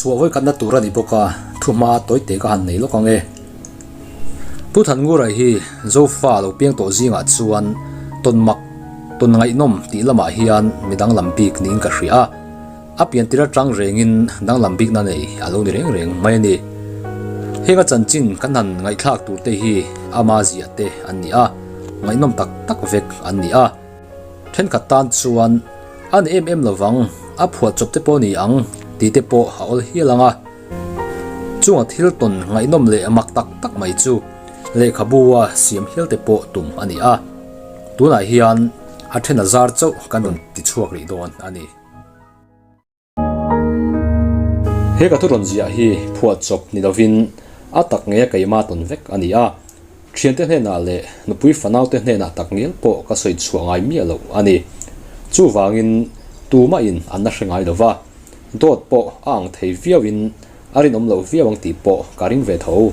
chhuah vawikhatna tur a ni bawk a, thuhma tawite ka han nei lawk ang e. Pu Thanngura hi Zofa lo piang tawh zingah chuan tawn mak, tawn ngaihnawm tih lamah hian mi danglam bik niin ka hria a. A pian tir atang rengin danglam bikna nei a lo ni reng reng mai a ni. Heng a chanchin kan han ngaihthlak tur te hi ama ziah te an ni a, ngaihnawm tak tak vek an ni a. Thenkhat tan chuan a ni em em lovang, a phuah chawp te pawh ni ang tih te pawh a awl hial ang a. Chunga thil tawn ngaihnawm leh mak tak tak mai chu lehkhabu a siam hial te pawh tum a ni a. Tunah hian a then a zar chauh kan rawn ti chhuak rih dawn a ni. He ka thu rawn ziah hi phuah chawp ni lovin a tak ngeia keimah tawn vek a ni a, thiante hnenah leh nupui fanaute hnenah tak ngial pawh ka sawi chhuah ngai miah loh a ni. Chuvangin tumahin an la hre ngai lova, dawt pawh a ang thei viauin a rinawm loh viau ang tih pawh ka ring ve tho.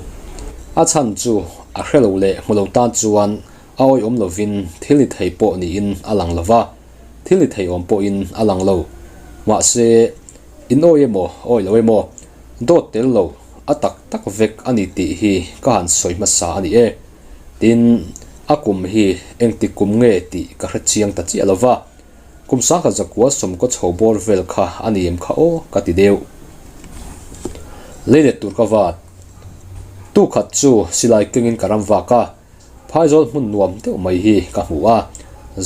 A chhan chu a hre lo leh hmu lo tan chuan a awihawm lovin thil ni thei pawh niin a lang lova. Thil ni thei awm pawhin a lang lo. Mahse, in awi emaw, awi lo emaw, dawt tel lo, a tak tak vek a ni tih hi ka han sawi hmasa a ni e. Tin, a kum hi engtik kum nge tih ka hre chiang ta chiah lo va. Kum sangkhat zakua sawmkaw chho bawr vel kha a ni em kha aw ka ti deuh. Leilet tur ka vat. Tukhat chu silai kengin ka ram vak a. Phaizawl hmun nuam deuh mai hi ka hmu a,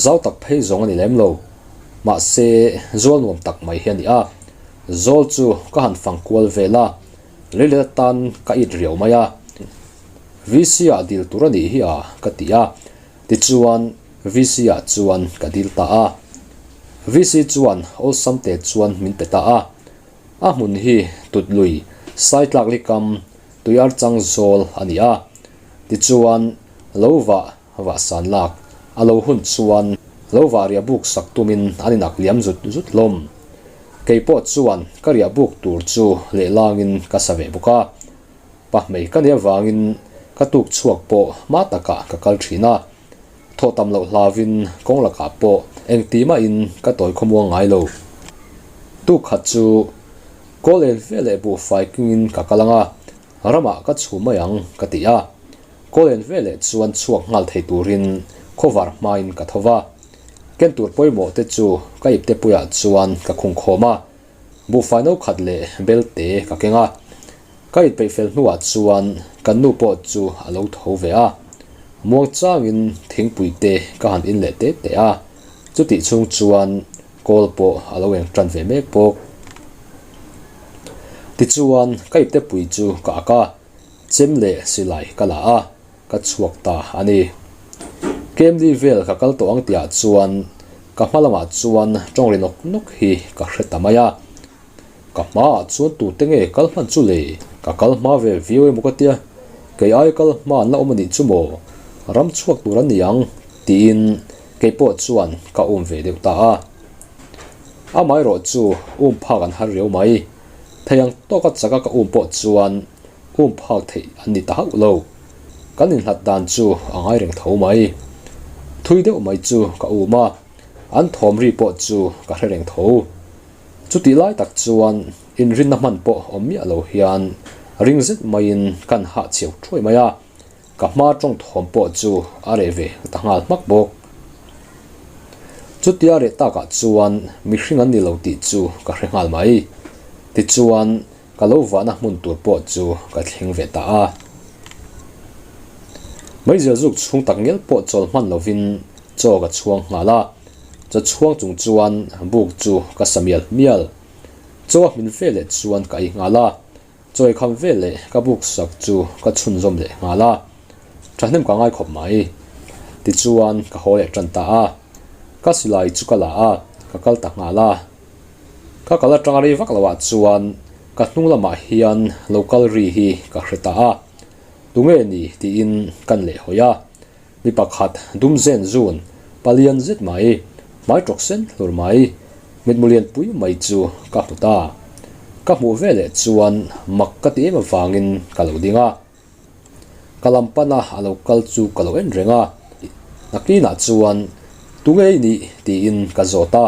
zau tak phei zawng a ni lem lo. Mahse, zawl nuam tak mai hi a ni a. Zawl chu ka han fang kual vel a, leilet atan ka it riau mai a. VC ah dil tur a nih hi a, ka ti a. Tichuan, VC ah chuan ka dil ta a. VC chuan awlsam te chuan min pe ta a. A hmun hi Tutlui, Saitlak Likam, Tuiar chang zawl a ni a. Tichuan, lo vah vah san lak a lo hun chuan lo vah riah buk sak tumin an inak liam zut zut hlawm. Kei pawh chuan ka riah buk tur chu lehlangin ka sa ve bawk a. Pahmei ka nih avangin ka tuk chhuak pawh hma takah ka kal thin a. Thawh tam loh hlauvin kawng lakah pawh engti mahin ka tawi khawmuang ngai lo. Tuk khat chu kawl en fe leh buhfai kingin ka kal ang a. Ramah ka chhu mai ang ka ti a, kawl en veleh chuan chhuak nghal thei turin khawvar hmain ka tho va. Ken tur pawimawh te chu ka ipte puiah chuan ka khung khawm a, buhfai no khat leh belte ka keng a. Ka inpeih fel hnuah chuan kan nu pawh chu a lo tho ve a, muang changin thingpui te ka han in leh te te a, chutih chhung chuan Kawl pawh a lo eng tan ve mek bawk. Tichuan, ka ipte pui chu ka ak a, chem leh silai ka la a, ka chhuak ta a ni. Kemli vel ka kal tawh ang tihah chuan ka hma lamah chuan tawng ri nawk nawk hi ka hre ta mai a. Ka hmaah chuan tute nge kal hman chu le? Ka kal hma ve viau emaw ka tia, kei ai kal hma an la awm a nih chu maw? Ram chhuak tur an ni ang tiin kei pawh chuan ka um ve deuh ta a. Amaherawh chu um phak an har riau mai. Thei ang tawka chaka ka um pawh chuan um phak theih an ni ta hauh lo. Kan inhlat dan chu a ngai reng tho mai. Thui deuh mai chu ka um a, an thawm ri pawh chu ka hre reng tho. Chutih lai tak chuan inrinna hman pawh awm miah lo hian ring zet maiin kan hah chhiau thuai mai a, ka hma tawng thawm pawh chu a reh ve ta nghal hmak bawk. Chutia reh takah chuan mihring an ni lo tih chu ka hre nghal mai. Tichuan ka lo vahna hmun tur pawh chu ka thleng ve ta a. Meizial zuk chhung tak ngial pawh chawl hman lovin chaw ka chhuang nghal a. Chaw chhuang chung chuan buk chu ka sa mial mial. Chaw a hmin veleh chuan ka ei nghal a. Chaw ei kham veleh ka buk sak chu ka chhunzawm leh nghal a. Thahnem ka ngai khawp mai. Tichuan ka haw leh tan ta a. Ka silai chu ka la a, ka kal ta nghal a. Ka kal atanga rei vak loah chuan ka hnung lamah hian lo kal ri hi ka hre ta a. Tunge ni tiin kan lehhawi a. Mi pakhat dum zen zun, palian zet mai, hmai tawk sen hlur mai, mitmu lian pui mai chu ka hmu ta. Ka hmuh veleh chuan mak ka ti em avangin ka lo ding a. Ka lam pana a lo kal chu ka lo en reng a, nakinah chuan tunge i nih tiin ka zawt a,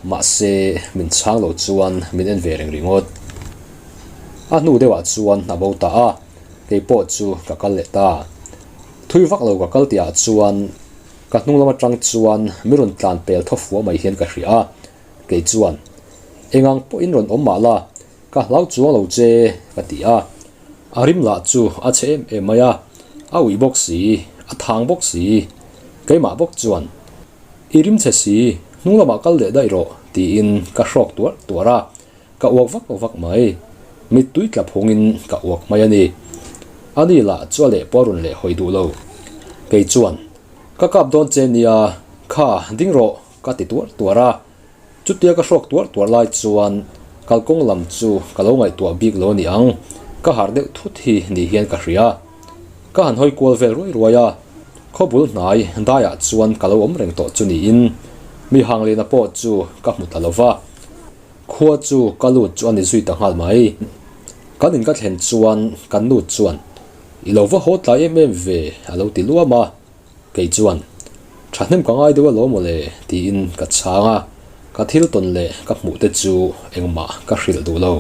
mahse min chhang lo chuan min en ve reng ringawt. A hnu deuhah chuan a bo ta a, kei pawh chu ka kal leh ta. Thui vak lo ka kal tihah chuan ka hnung lam atang chuan mi rawn tlan pel thaw fua mai hian ka hria a, kei chuan, Engang pawhin rawn awm mah la, ka hlau chuang lo che, ka ti a. A rim lah chu a chhe em em mai a, a uih bawk si, a thang bawk si. Keimah bawk chuan, I rim chhe si, hnung lamah kal leh daih rawh, tiin ka hrawk tuarh tuarh a. Ka uak vak vak mai. Mittui tla phungin ka uak mai a ni. Ani lah chu a leh pawh a rawn leh hawi duh lo. Kei chuan, Ka kap dawn che nia, kha ding rawh, ka ti tuar tuar a. Chutia ka hrawk tuar tuar lai chuan kalkawng lam chu ka lo ngaihtuah bik lo a ni ang, ka harh deuh thut hi ni hian ka hria. Ka han hawi kual vel ruai ruai a, khawbul hnai daiah chuan ka lo awm reng tawh chu niin mi hanglehna pawh chu ka hmu ta lo va. Khua chu ka lut chu a ni zui ta nghal mai. Kan in ka thlen chuan kan nu chuan, I lo va haw tlai em em ve, a lo ti luam a. Kei chuan, Thahnem ka ngai deuh alawm mawle, tiin ka chhang a. Ka thil tawn leh ka hmuh te chu engmah ka hrilh duh lo.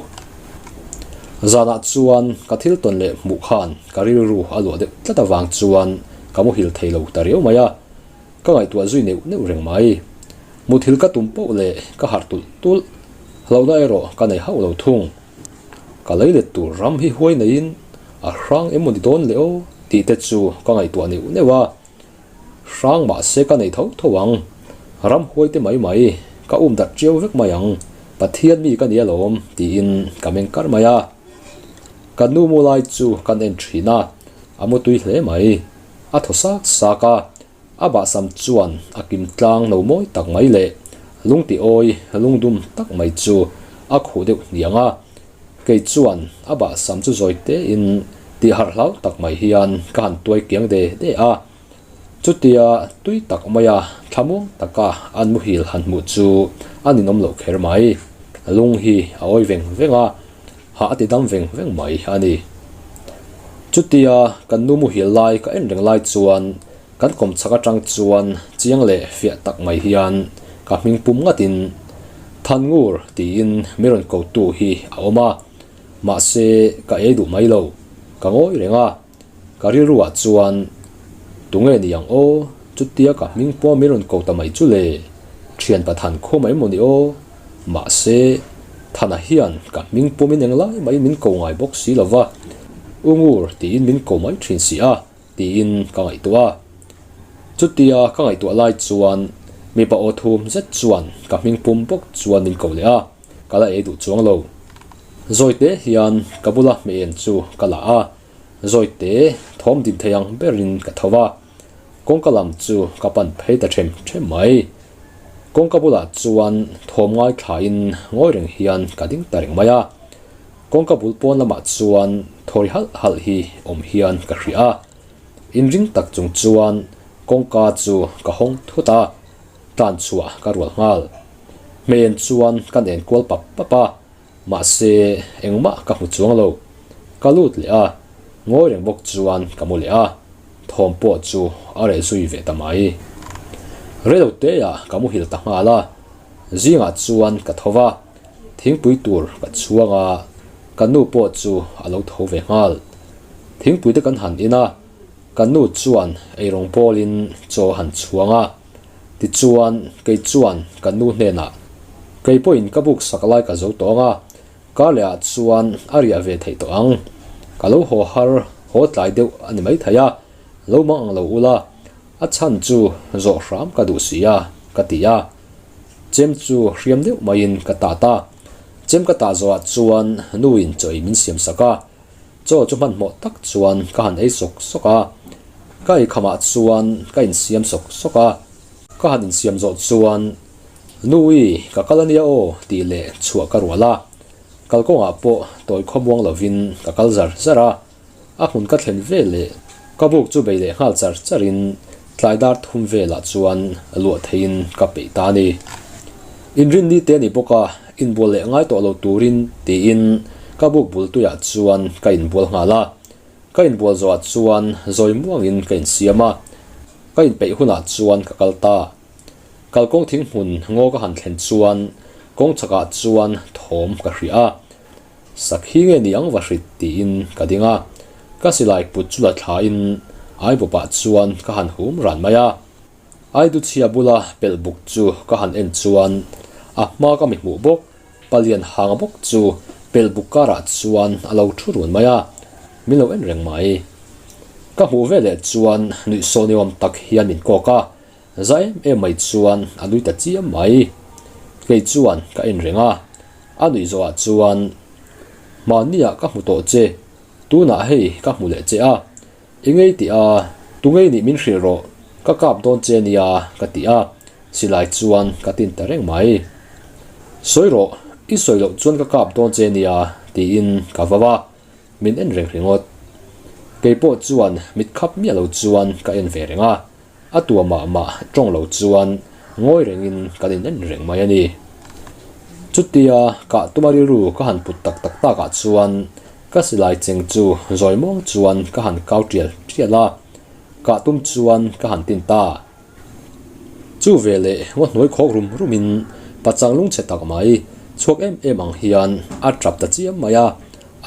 Zanah chuan ka thil tawn leh hmuh khan ka rilru a luah deuh tlat avang chuan ka muhil thei lo ta riau mai a. Ka ngaihtuah zui neuh neuh reng mai. Muthil ka tum poh leh ka harh tulh tulh. Hlauhna erawh ka nei hauh lo thung. Ka lei let tur ram hi huai neiin a hrang em maw ni dawn le aw tih te chu ka ngaihtuah neuh neuh a. Hrang mahse ka nei tho tho ang. Ram huai te mai mai ka um darh chiau vek mai ang. Pathian mi ka ni alawm tiin ka meng kar mai a. Ka nu mu lai chu kan en thin a, a mutui hle mai. A thaw sak sak a, a bahsam chuan a kim tlang no mawi tak mai leh lungti awi lungdum tak mai chu a khuh deuh hniang a. Kei chuan a bahsam chu zawi tein tih harh hlau tak mai hian ka han tuai kiang de de a. Chutia tui tak maia thlamuang taka an muhil han hmuh chu a ninawm loh kher mai. Lung hi a awi veng veng a. Hah a ti dam veng veng mai a ni. Chutia kan nu muhil lai ka en reng lai chuan kan kawm chhak atang chuan chiang leh fiah tak mai hian ka hming pum ngatin Thangur tiin mi rawn kotu hi a awm a, mahse ka ei duh mai lo, ka ngawi reng a. Ka rilruah chuan, Tunge ni ang aw? Chutia ka hming pawh min rawn ko ta mai chu le, thian Pathan khaw mai maw ni aw? Mahse, Thana hian ka hming pawmin englai mai min ko ngai bawk si lo va, U Ngur tiin min ko mai thin si a, tiin ka ngaihtuah a. Chutia ka ngaihtuah lai chuan mipa aw thum zet chuan ka hming pum bawk chuan min ko leh a, ka la ei duh chuang lo. Zawite hian ka bula hmeh en chu ka la a. Zawite thawm dim thei ang berin ka tho a, kawngka lam chu ka pan phei ta them them mai. Kawngka bulah chuan thawm ngaithlain ngawi reng hian ka ding ta reng mai a, kawngka bul pawn lamah chuan thawi halh halh hi awm hian ka hria a, inring tak chung chuan kawngka chu ka hawng thut a, tlan chhuah ka rual nghal. Hmeiin chuan kan enkual pap pap a. Mahse, engmah ka hmu chuang lo. Ka lut leh a, ngawi reng bawk chuan ka mu leh a, thawm pawh chu a reh zui ve ta mai. Reilo teah ka muhil ta nghal a, zingah chuan ka tho va, thingpui tur ka chhuang a, ka nu pawh chu a lo tho ve nghal. Thingpui te kan han in a, ka nu chuan eirawng bawlin chaw a han chhuang a. Tichuan, kei chuan ka nu hnenah, Kei pawhin ka buk sak lai ka zo tawh ang a, kar lehah chuan a riah ve theih tawh ang. Ka lo haw har, haw tlai deuh a ni maithei a, lo mang ang lo ula, a chhan chu zawh hram ka duh si a, ka ti a. Chem chu hriam deuh maiin ka tat a. Chem ka tah zawhah chuan nuin chaw ei min siam sak a. Chaw chu hmanhmawh tak chuan ka han ei sawk sawk a, ka eikhamah chuan ka insiam sawk sawk a, ka han insiam zawh chuan Nui, ka kal ania aw tih leh chhuah ka rual a, kalkawngah pawh tawi khawmuang lovin ka kal zar zar a, a hmun ka thlen vel leh ka buk chu bei leh nghal char charin tlai dar thum velah chuan luah theiin ka peih ta a ni. Inrinni te a ni bawk a, inbual leh ngai tawh lo turin tiin ka buk bul tuiah chuan ka inbual nghal a. Ka inbual zawhah chuan zawi muangin ka insiam a, ka inpeih hunah chuan ka kal ta. Kalkawng thing hmun ngaw ka han thlen chuan kawng chakah chuan thawm ka hria a. Sakhi nge ni ang va hrit tiin ka ding a, ka silai put chu la thlain Aibawpah chuan ka han hum ran mai a. Aiduchhia bula pelh buk chu ka han en chuan a hma ka mi hmuh bawk, palian hang bawk chu pelh buk karah chuan a lo thu run mai a, min lo en reng mai. Ka hmuh veleh chuan nuihsawh ni awm tak hian min kawk a, Za em em mai chuan a nui ta chiam mai. Kei chuan ka en reng a, a nuih zawhah chuan, Mahniah ka hmu tawh che, tunah hei ka hmu leh che a, i ngei tih a, tu ngei nih min hrilh rawh, ka kap dawn che nia ka ti a, silai chuan ka tin ta reng mai. Sawi rawh, i sawi loh chuan ka kap dawn che nia tiin ka vau a, min en reng ringawt. Kei pawh chuan mit khap miah lo chuan ka en ve reng a, A tua mah mah tawng lo chuan ngawi rengin kan in en reng mai a ni. Chutia kah tuma rilru ka han put tak tak takah chuan ka silai cheng chu zawi muang chuan ka han kau tial tial a, kah tum chuan ka han tin ta. Chu veleh ngaw hnuai khawk rum rumin pachang lungchhe tak mai chhuak em em ang hian a tap ta chiam mai a,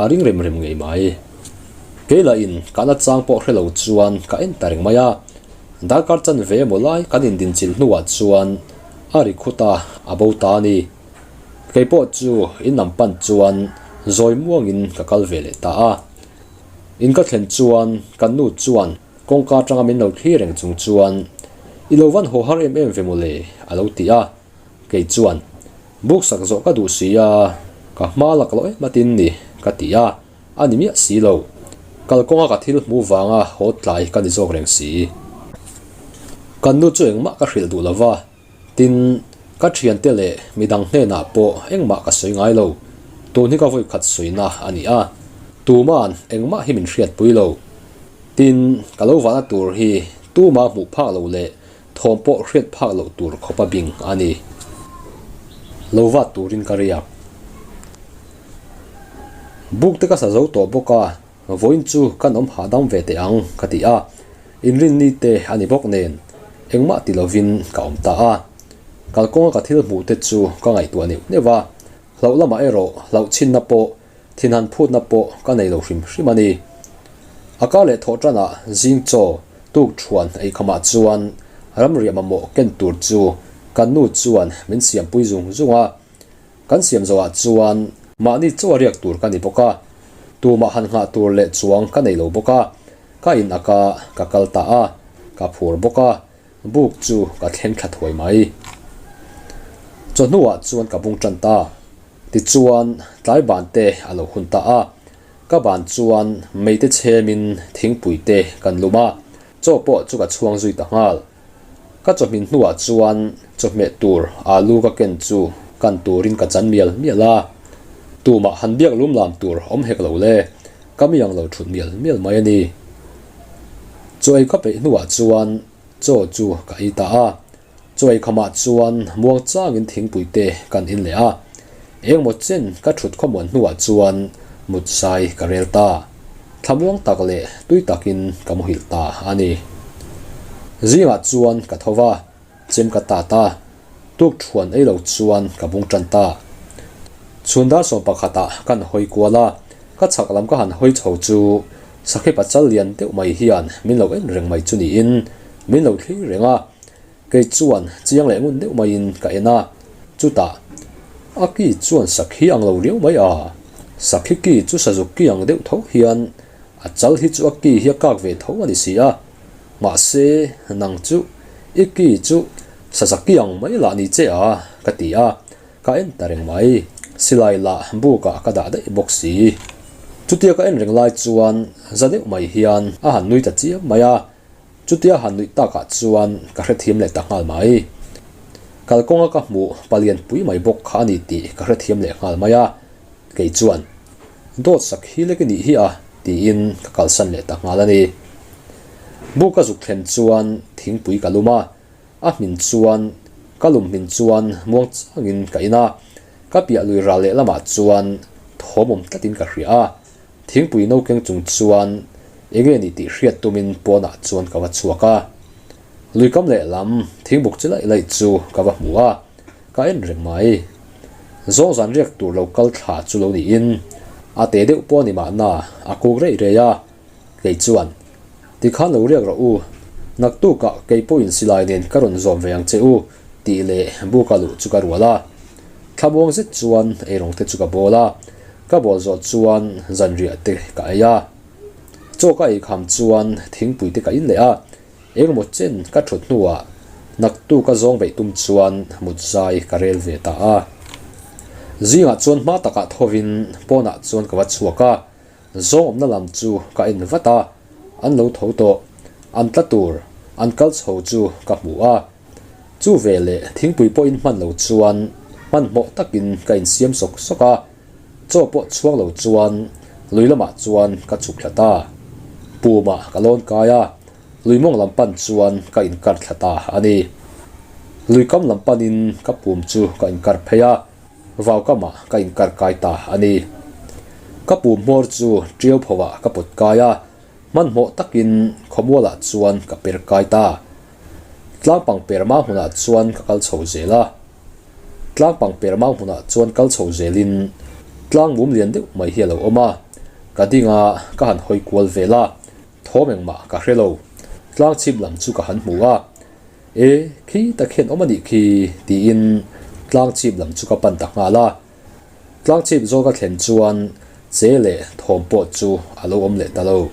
A ring rem rem ngei mai. Kei lah in ka na chang pawh hre lo chuan ka en ta reng mai a. Darkar chan ve emaw lai kan indinchilh hnuah chuan a ri khut a, a bo ta a ni. Kei pawh chu in lam pan chuan zawi muangin ka kal ve leh ta a. In ka thlen chuan kan nu chuan kawngka atanga min lo thlir reng chung chuan I lo van haw har em em ve mawle a lo ti a. Kei chuan Buk sak zawh ka duh si a, ka hma lak loh em atin ni, ka ti a, a ni miah si lo. Kalkawnga ka thil hmuh vanga haw tlai ka ni zawk reng si. Kan nu chu engmah ka hrilh duh lo va, tin, ka thiante leh midang hnenah pawh engmah ka sawi ngai lo. Tun hi ka vawi khat sawina a ni a, tuma'n engmah hi min hriatpui lo. Tin, ka lo vahna tur hi tuma hmuh phak lo leh Thawm pawh hriat phak loh tur khawpa bing a ni. Lo vat turin ka riak. Buk te ka sa zo tawh bawk a, vawiin chu kan awm hahdam ve teh ang ka ti a, inrinni te a ni bawk nen engmah ti lovin ka awm ta a. Kalkawnga ka thil hmuh te chu ka ngaihtuah neuh neuh a, hlauh lamah erawh hlauh chhinna pawh Thin han phutna pawh ka nei lo hrim hrim a ni. A kar leh thawh tanah zing chaw tuk thuan ei khamah chuan ramriah mamawh ken tur chu kan nu chuan min siampui zung zung a. Kan siam zawhah chuan mahni chaw a riak tur ka ni bawk a, tumah han nghah tur leh chuang ka nei lo bawk a, ka in aka ka kal ta a, ka phur bawk a, buk chu ka thleng thla thuai mai. Chawhnuah chuan ka bung tan ta. Tichuan, tlai ban te a lo hun ta a, ka ban chuan mei te chhemin thingpui te kan lum a, chaw pawh chu ka chhuang zui ta nghal. Ka chawhmin hnuah chuan chawhmeh tur alu ka ken chu kan turin ka chan mial mial a, tumah han biak lum lam tur awm hek lo le, ka mi ang lo thut mial mial mai a ni. Chaw ei ka peih hnuah chuan chaw chu ka ei ta a, Chaw khamah chuan muang changin thingpui te kan in leh a, engmaw chen ka thut khawmuan hnuah chuan mut zai ka rel ta. Thlamuang tak leh tui takin ka muhilh ta a ni. Zingah chuan ka tho va, chem ka tat a, tuk thuan ei lo chuan ka bung tan ta. Chhun dar 11ah kan hawi kual a, ka chhak lam ka han hawi chho chu sakhi pachal lian deuh mai hian min lo en reng mai chu niin min lo thlir reng a, Kei chuan chiang leh ngun deuh maiin ka en a, chutah a ki chuan sakhi ang lo riau mai a, sakhi ki chu sazuk ki ang deuh tho hian a chal hi chu a ki hi a kak ve tho a ni si a, mahse nang chu i ki chu saza ki ang mai lah ni che a ka ti a, ka en ta reng mai, silai lah bukah ka dah daih bawk si. Chutia ka en reng lai chuan za deuh mai hian a han nui ta chiam mai a, Chutia han nuih takah chuan ka hrethiam leh ta nghal mai. Kalkawnga ka hmuh palian pui mai bawk kha a ni tih ka hrethiam leh nghal mai a, kei chuan, Dawt sak hi lek i nih hi a, tiin ka kalsan leh ta nghal a ni. Buk ka zuk thlen chuan thingpui ka lum a, a hmin chuan ka lum hmin chuan muang changin ka in a, ka piah lui ral leh lamah chuan thawm awm tlatin ka hria a, Thingpui no keng chung chuan enge ni tih hriat tumin pawnah chuan ka va chhuak a. Luikam lehlam thingbuk chi laih laih chu ka va hmu a, ka en reng mai. Zawng zan riak tur lo kal thla chu lo niin. A te deuh pawh a ni mahna, a kuk reih reih a. Kei chuan, Tikhan lo riak rawh u, naktukah kei pawhin silai nen ka rawn zawm ve ang che u, tih leh buka luh chu ka rual a. Thlamuang zet chuan eirawng te chu ka bawl a, ka bawl zawh chuan zanriah te ka ei a. Chaw ka ei kham chuan thingpui te ka in leh a, engemaw chen ka thut hnuah naktuk a zawng beih tum chuan mut zai ka rel ve ta a. Zingah chuan hma takah thovin pawnah chuan ka va chhuak a, Zawng awmna lam chu ka en vat a, an lo tho tawh. An tla tur, an kal chho chu ka hmu a. Chu veleh thingpui pawhin hman lo chuan hmanhmawh takin ka insiam sawk sawk a, chaw pawh chhuang lo chuan lui lamah chuan ka chhuk thla ta. Pumah ka lawn kai a, lui mawng lam pan chuan ka inkar thla ta a ni. Lui kam lam panin ka pum chu ka inkar phei a. Vaukamah ka inkar kai ta a ni. Ka pu hmawr chu ṭiau phovah ka pawt kai a, hmanhmawh takin khawmualah chuan ka per kai ta. Tlangpang per mau hmunah chuan ka kal chho zel a. Tlangpang per mau hmunah chuan kal chho zelin tlang mum lian deuh mai hi a lo awm a, ka ding a, ka han hawi kual vel a, thawm engmah ka hre lo. Tlang chhip lam chu ka han hmu a, E, khi tak hian awm a nih khi, tiin tlang chhip lam chu ka pan ta nghal a. Tlang chhip zawl ka thlen chuan che leh thawm pawh chu a lo awm leh ta lo.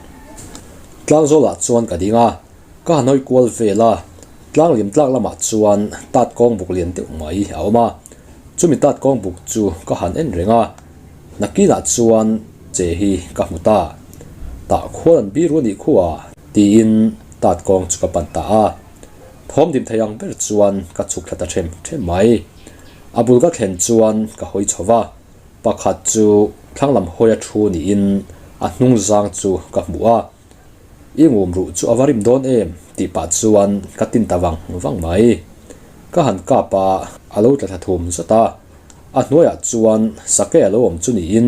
Tlang zawlah chuan ka ding a, ka han hawi kual vel a, tlang lim tlak lamah chuan tat kawng buk lian deuh mai a awm a. Chumi tat kawng buk chu ka han en reng a, nakinah chuan che hi ka hmu ta. Tah khual an biru a nih khu a, tiin tat kawng chu ka pan ta a. Thawm dim thei ang ber chuan ka chhuk thla ta them them mai. A bul ka thlen chuan ka hawi chho va, pakhat chu thlang lam hawi a thu niin a hnung zang chu ka hmu a. I ngum ruh chu a va rim dawn em tih pah chuan ka tin ta vang vang mai. Ka han kap a, a lo tla thla thum zat a. A hnuaiah chuan sakei a lo awm chu niin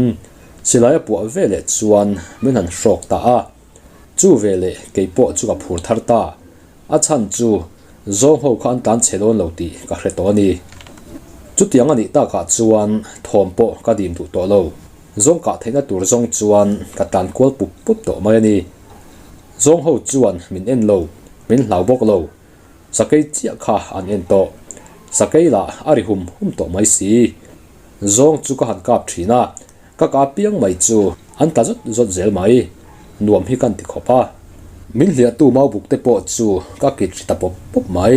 silai a puah veleh chuan min han hrawk ta a. Chu veleh kei pawh chu ka phur thar ta. A chhan chu zawng ho kha an tlan chhe dawn lo tih ka hre tawh a ni. Chutiang a nih takah chuan thawm pawh ka dim duh tawh lo. Zawng kah theihna tur zawng chuan ka tlan kual pup pup tawh mai a ni. Zawng ho chuan min en lo, min hlau bawk lo. Sakei chiah kha an en tawh. Sakei lah a ri hum hum tawh mai si. Zawng chu ka han kap thin a, Ka ka piang mai chu an tla zawt zawt zel mai, nuam hi kan ti khawp a. Min hliahtu maubuk te pawh chu ka kit ri ta pawp pawp mai.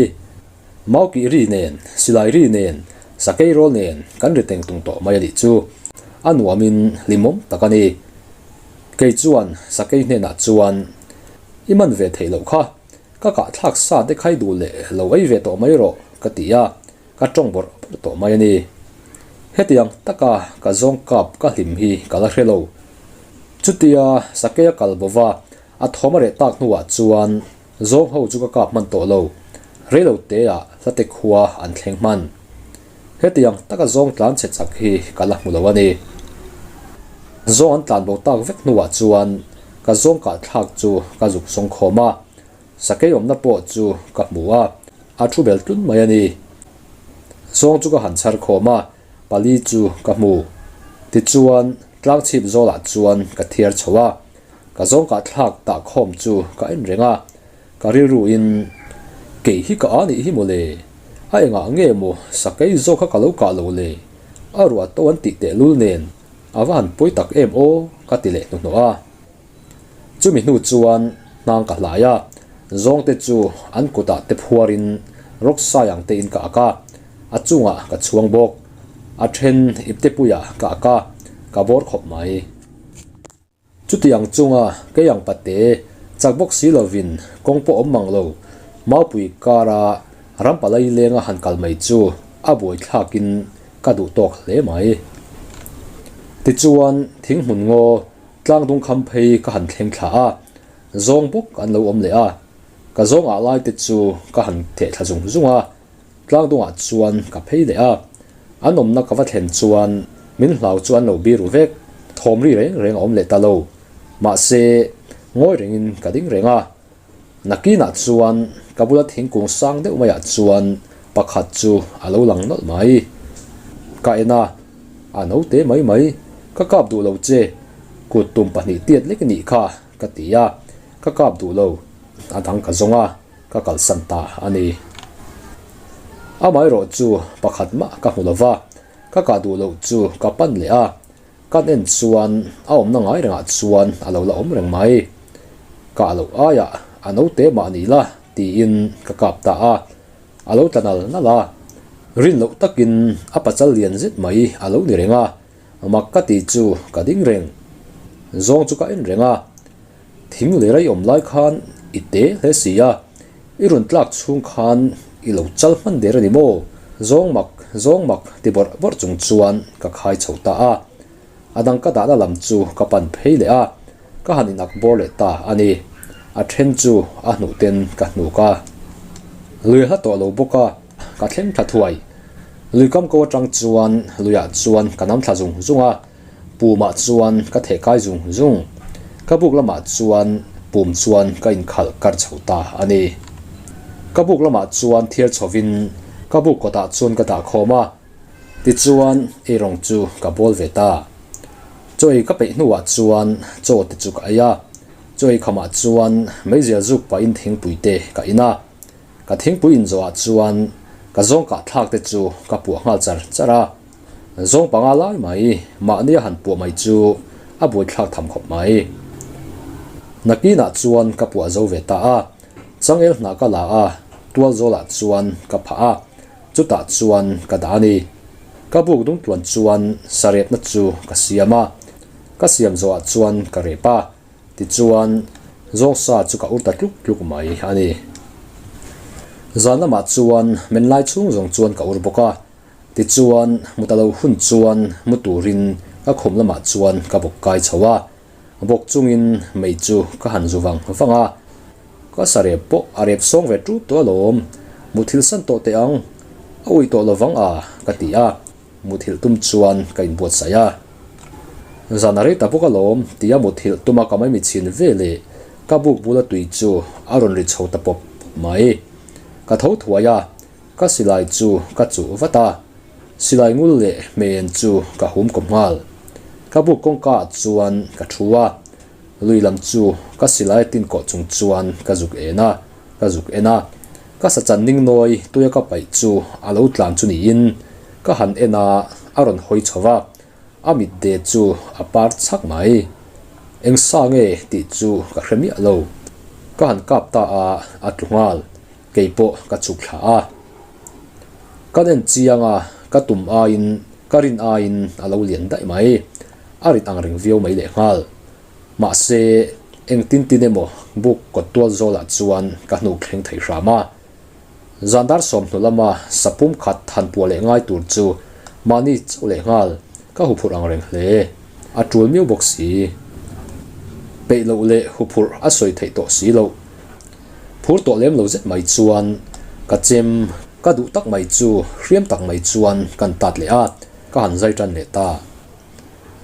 Mau kih ri nen, silai ri nen, sakei rawl nen kan ri teng tung tawh mai a nih chu. A nuamin hlimawm tak a ni. Kei chuan sakei hnenah chuan, I man ve theih loh kha, ka kahthlak sa te khai duh leh lo ei ve tawh mai rawh, ka ti a. Ka tawng bawrh bawrh tawh mai a ni. Hetiang taka ka zawng kap ka hlim hi ka la hre lo. Chutia sakei a kal bova a thawm a reh tak hnuah chuan zawng ho chu ka kap hman tawh lo. Reilo teah hlate khua an thleng hman. Hetiang taka zawng tlan chhe chak hi ka la hmu lo a ni. Zawng an tlan bo tak vek hnuah chuan ka zawng kah thlak chu ka zuk sawng khawm a. Sakei awmna pawh chu ka hmu a, a thu bel tlun mai a ni. Zawng chu ka han chhar khawm a, pali chu ka hmu. Tichuan, tlang chhip zawlah chuan ka thiar chho a, ka zawng kah thlak tah khawm chu ka en reng a, ka rilruin, Kei hi ka a nih hi mawle, a engah nge maw sakei zawk kha ka lo kah lo le, a ruah to an tih tehlul nen a va han pawi tak em aw ka ti leh hnuhnawh a. Chumi hnu chuan hnang ka hlai a, zawngte chu an kutah te phuarin rawk sai ang tein ka ak a, a chungah ka chhuang bawk. A then iptepuiah ka ak a, ka bawr khawp mai. Chutiang chunga kei ang pate chak bawk si lovin kawng pawh awm mang lo, Maupui kara rampalai lenga han kal mai chu a buaithlakin ka duh tawk hle mai. Tichuan thinghmun ngaw Tlang dung kham phei ka han thleng thla a, zawng bawk an lo awm leh a, ka zawng ah lai te chu ka han theh thla zung zung a, tlang dungah chuan ka phei leh a, an awmna ka va thlen chuan min hlau chu an lo biru vek, thawm ri reng reng a awm leh ta lo, mahse ngawi rengin ka ding reng a. Nakinah chuan ka bula thingkung sang deuh maiah chuan pakhat chu a lo lang nawlh mai. Ka en a, a no te mai mai, ka kap duh lo che. Kut tum pahnih tiat lek nih kha ka ti a, ka kap duh lo, a dang ka zawng a, ka kalsan ta a ni. Amaherawh chu pakhat mah ka hmu lo va, ka kah duh loh chu ka pan leh a, kan en chuan a awmna ngai rengah chuan a lo la awm reng mai. Kah loh aiah a naute mah ni la tiin ka kap ta a, a lo tla nal nal a, rin loh takin a pachal lian zet mai a lo ni reng a, mak ka ti chu ka ding reng. Zawng chu ka en reng a, thing leh rei awm lai khan i te hle si a, i rawn tlak chhung khan i lo chal hman der a ni maw? Zawng mak, zawng mak ti bawrh bawrh chung chuan ka khai chho ta a. A dang ka dahna lam chu ka pan phei leh a, ka han inak bawr leh ta a ni. A then chu a hnuh ten ka hnuk a. Lui hla tawh lo bawk a, ka thleng thla thuai. Lui kam ko atang chuan luiah chuan ka nam thla zung zung a, pumah chuan ka theh kai zung zung. Ka buk lamah chuan pum chuan ka inkhalh kar chho ta a ni. Ka buk lamah chuan thiar chhovin ka buk kawtah chuan ka dah khawm a. Tichuan, eirawng chu ka bawl ve ta. Chaw ei ka peih hnuah chuan chaw te chu ka ei a, chaw ei khamah chuan meizial zuk pahin thingpui te ka in a. Ka thingpui in zawhah chuan ka zawng kah thlak te chu ka puah nghal char char a. Zawng panga lai mai mahnia han puah mai chu a buaithlak tham khawp mai. Nakinah chuan ka puah zo ve ta a, changel hnah ka la a, tual zawlah chuan ka phah a. Chutah chuan ka dah a ni. Ka buk dung tluan chuan sarepna chu ka siam a, ka siam zawhah chuan ka rep a, tichuan zawngsa chu ka ur ta tluk tluk mai a ni. Zan lamah chuan men lai chhung zawng chuan ka ur bawk a, tichuan mu ta lo hun chuan mu turin ka khum lamah chuan ka bawk kai chho a, bawk chungin mei chu ka han zu vang vang a. Ka sa rep pawh a rep sawng ve tut tawh alawm, muthilh san tawh teh ang, a uih tawh lovang a, ka ti a, muthilh tum chuan ka inbuatsaih a. Zan a rei ta bawk alawm, tia muthilh tuma ka maimi chhin ve leh ka buk bula tui chu a rawn ri chho ta pawp pawp mai. Ka tho thuai a, ka silai chu ka chuh vat a, silai ngul leh hmeihen chu ka hum kawp nghal. Ka buk kawngka ah chuan ka thu a, Lui lam chu ka silai tin kawh chung chuan ka zuk en a, ka zuk en a. Ka sachan ning nawi tuia ka paih chu a lo tlan chu niin ka han en a, a rawn hawi chho va, a mit de chu a par chhak mai. Eng sa nge tih chu ka hre miah lo. Ka han kap ta a, a tlu nghal. Kei pawh ka chhuk thla a. Kan en chiang a, ka tum aiin ka rin aiin a lo lian daih mai. A rit ang reng viau mai lehnghal. Mahse, engtin tin emaw buk kawt tual zawlah chuan ka hnuk thleng thei hram a. Zan dar sawmhnu lama sapum khat han puah leh ngai tur chu mahni chauh lehnghal ka huphurh ang reng hle. A tul miau bawk si. Peih loh leh huphurh a sawi theih tawh si loh. Phur tawh lem lo zet mai chuan ka chem ka duh tak mai chu hriam tak mai chuan kan tat leh a, ka han zai tan leh ta.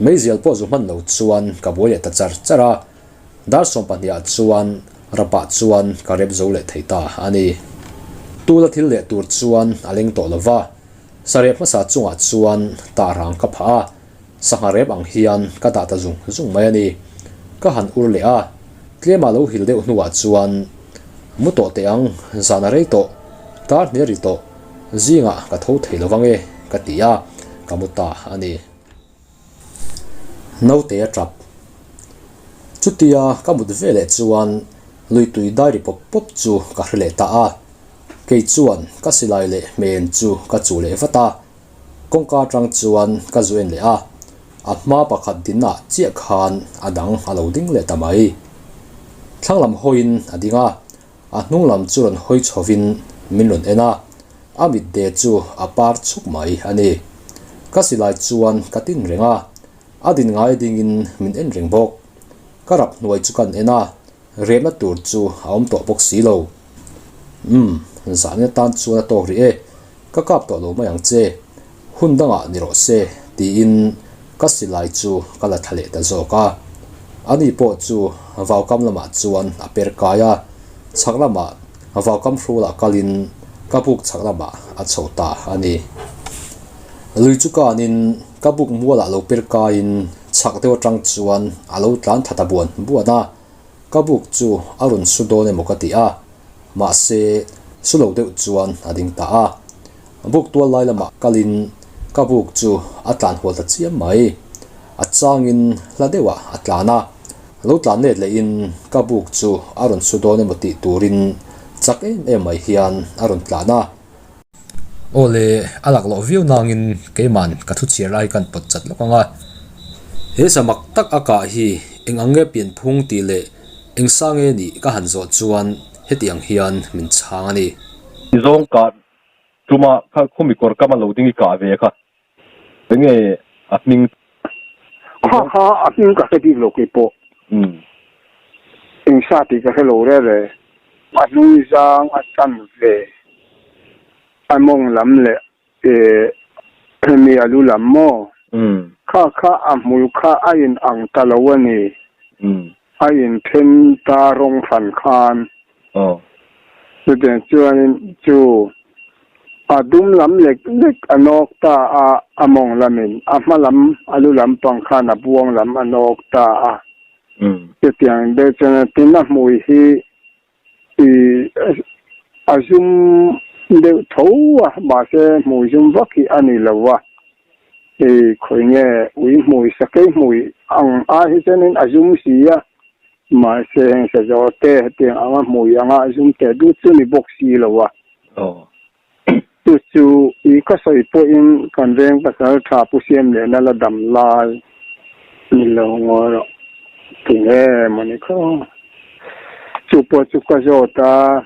Meizial pawh zu hman lo chuan ka buai leh ta char char a, dar sawmpahniah chuan rapah chuan ka rep zo leh thei ta a ni. Tula thil leh tur chuan a leng tawh lo va, sarep hmasa chungah chuan tah rang ka phah a, sangha rep ang hian ka dah ta zung zung mai a ni. Ka han ur leh a, tlema lo hil deuh hnuah chuan mu tawh teh ang, zan a rei tawh, tar hnial ri tawh, Zingah ka tho thei lo vang e, ka ti a, ka mu ta a ni. Naute a tap. Chutia ka mut ve leh chuan lui tui dai ri pawp pawp chu ka hre leh ta a. Kei chuan ka silai leh hmeihen chu ka chuh leh vat a, kawngka atang chuan ka zu en leh a, a hma pakhat dinah chiah khan a dang a lo ding leh ta mai. Thlang lam hawiin a ding a, A hnung lam chu rawn hawi chhovin min rawn en a, a mit de chu a par chuk mai a ni. Ka silai chuan ka tin reng a, a din ngai dingin min en reng bawk. Ka rap hnuai chu kan en a, remna tur chu a awm tawh bawk si lo. Umm, zahna tan chuan a tawk rih e, ka kap tawh lo mai ang che, hun dangah ni rawh se, tiin ka silai chu ka la thla leh ta zawk a. Ani pawh chu vaukam lamah chuan a per kai a, chhak lamah vaukam hrulah kalin ka buk chhak lamah a chho ta a ni. Lui chu kanin ka buk mualah lo per kaiin. Chhak deuh atang chuan a lo tlan thla ta buan buan a, ka buk chu a rawn su dawn emaw ka ti a, mahse su lo deuh chuan a ding ta a. Buk tual lai lamah kalin ka buk chu a tlan hual ta chiam mai. A changin hla deuhah a tlan a, lo tlan let lehin ka buk chu a rawn su dawn emaw tih turin chak em em mai hian a rawn tlan a. Aw le, a laklawh viau nangin keiman ka thu chhiar lai kan pawt chat lawk ang a. He samak tak a kah hi eng ang nge pianphung tih leh eng sa nge nih ka han zawh chuan heti ang hian min chhang a ni. Zawng kah tuma kha khumi kawr kam a lo ding i kah ve kha enge a hming? Kha kha a hming ka hre bik lo keipawh. Eng sa tih ka hre lo reh reh. A hnung zang a chan ve. A mawng lam leh hemi a lu lam maw? Kha kha a hmul kha a in ang ta lo a ni. A in then ta rawng hran khan. Chutiang chuanin chu a dum lam lek lek a nawk ta a, a mawng lamin a hma lam a lu lampang khan a buang lam a nawk ta a. Chutiang deuh chuan tin a hmui hi I a zum deuh tho a, mahse hmui zum vak hi a ni lo a. I khawi nge ui hmui sakei hmui ang ai hi chuanin a zum si a, mahse heng sazawr te hetiang anga hmui anga a zum teh dut chu ni bawk si lo a. Chu chu i ka sawi pawhin kan veng pasal tha Pu Siamliana la dam lai ni lo ngawi rawh ti nge mawni kha aw. Chu pawh chu ka zawt a,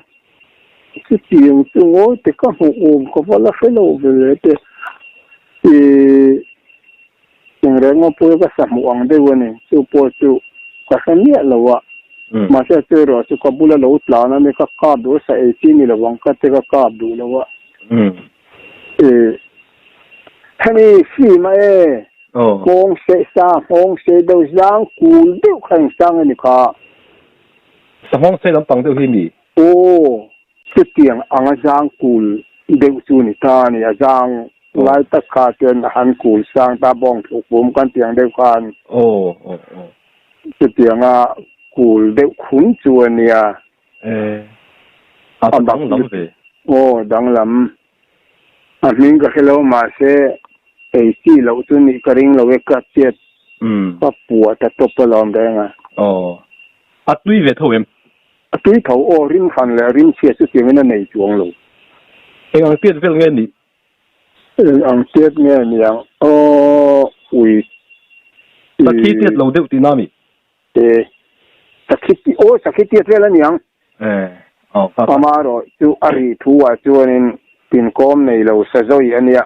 chutiang chu ngawi te ka hmuh awm ka va la hre lo ve le te i Eng reng pawh ka sa hmuh ang deuh a ni. Chu pawh chu ka hre miah lo a. Mahse chu erawh chu ka bula lo tlan a ni, ka kap duh a, sa ei chi ni lo ang ka ti ka kap duh lo a. I hemi fim a e, nghawng seh sa, nghawng sei deuh zang kul deuh kha eng sang a ni kha. Sa nghawng sei lampang deuh hi mi? Aw, chutiang anga zang kul deuh chu ni ta a ni, a zang Lai tak kha chuan a han kul sang ta bawng thluk pum kan tiang deuh khan chutianga kul deuh khun chu a nia. A danglam ve. Aw danglam. A hming ka hre lo mahse ei chi loh chu nih ka ring lo e ka chiat ka pua ta tawp alawm reng a. Aw. A tui ve tho em? A tui tho aw rim hran leh rim chhia chu tiangin a nei chuang lo. Eng ang tiat vel nge nih? Eng ang tiat nge niang aw ui i. Sakhi tiat lo deuh tihna mi? E, sakhi ti aw sakhi tiat vel a niang. E, aw ka ka. Amaherawh chu a ri thu ah chuanin tinkawm nei lo sazawi a nia.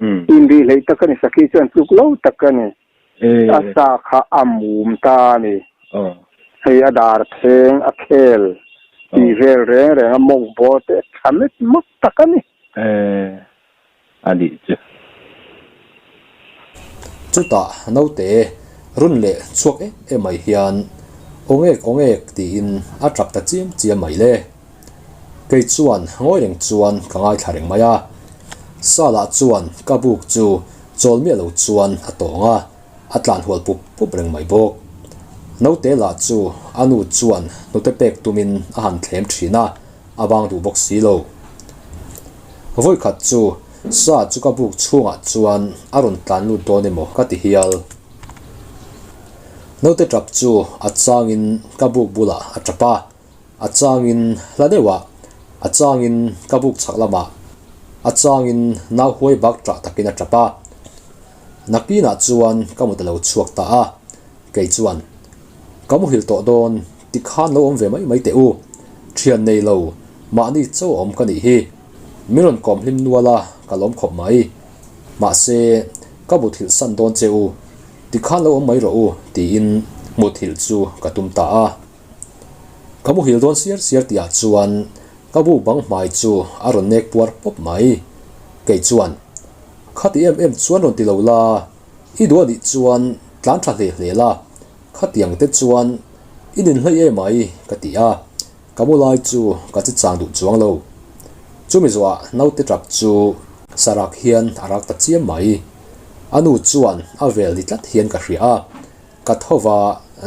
Inri hleih tak a ni, sakhi chuan tluk lo tak a ni. A sa kha a mum ta a ni. Hei a dar pheng a khel tih vel reng reng a mawng bawr te a tha met mak tak a ni. A nih chu. Chutah naute run leh chhuak em em mai hian Awngek awngek tiin a tap ta chiam chiam mai le. Kei chuan ngawi reng chuan ka ngaithla reng mai a. Sala chuan ka buk chu chawl miah lo chuan a tawng a, a tlan hual pup pup reng mai bawk. Naute lah chu a nu chuan hnute pek tumin a han thlem thin a, a bang duh bawk si lo. Vawikhat chu sa chu ka buk chhungah chuan a rawn tlan lut dawn emaw ka ti hial. Naute tap chu a changin ka buk bulah a tap a, a changin hla deuhah, a changin ka buk chhak lamah, a changin nau huai bak tah takin a tap a. Nakinah chuan ka mut a lo chhuak ta a, kei chuan, Ka muhil tawh dawn, tikhan lo awm ve mai mai teh u, thian nei lo, mahni cho awm ka nih hi. Min rawn kawm hlim nual a, ka lawm khawp mai. Mahse, ka muthilh san dawn che u, tikhan lo awm mai rawh u, tiin muthilh chu ka tum ta a. Ka muhil dawn siar siar tihah chuan ka bu bang hmai chu a rawn nek puar pawp mai. Kei chuan, Khati em em chuan rawn ti lo la, i duh a nih chuan tlan tha hle hle la, khatiang te chuan i nin hlei em ai ka ti a, ka mu lai chu ka chi chang duh chuang lo. Chumi zawhah naute tap chu sarak hian a rak ta chiam mai. A nu chuan a vel ni tlat hian ka hria a. Ka tho va,